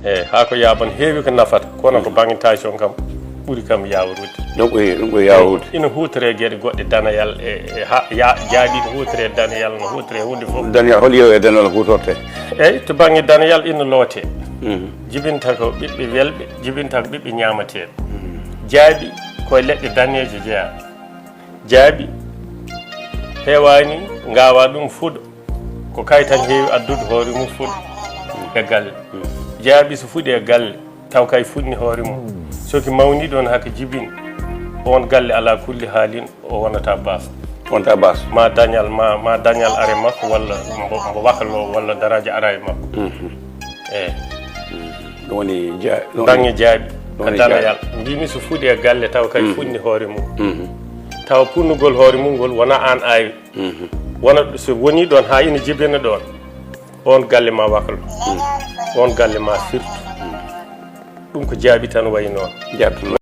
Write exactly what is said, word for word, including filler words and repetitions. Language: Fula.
Eyi, haa ko yaaban heewi ko nafata, kono ko bannge tension kam ɓuri kam yaawrude. Ɗum ɓuri ɗum ɓuri yaawrude. Ina huutoree geɗe goɗɗe, danayal e e ha ya jaabi, ina huutoree danayal, no huutoree huunde fof. Danayal, hol yeru e danayal huutorte? Eyi, to bannge danayal ina lootee. Jibinta ko ɓiɓɓe welɓe, jibinta ko ɓiɓɓe ñaamateeɓe. Jaabi koye leɗɗe daneeje jeyaa. Jaabi heewaani ngaawa ɗum fuɗo. Ko kaye tan heewi addude hoore mum fuɗo e galle. Jaabi so fuɗi e galle, taw kay fuɗni hoore mum. So ki mawni ɗon haka jibini, on galle alaa kulli haalin o wonata baas. Wonta baas. Ma dañal, ma, ma dañal are makko, walla mbo, mbo wakalo, walla daraja ara e makko. Eyi. Ɗum woni ja- ɗum woni- Bannge jaabi, ɗum ka woni danayal. Mbimi so fuɗi e galle, taw kay fuɗni hoore mum. Taw punnugol hoore mum ngol wona aan aawi. Wona so woni ɗon haa ina jibina ɗon, on galle ma waklo, on galle ma firtu. Ɗum ko jaabi tan wayi noon. Jaabi.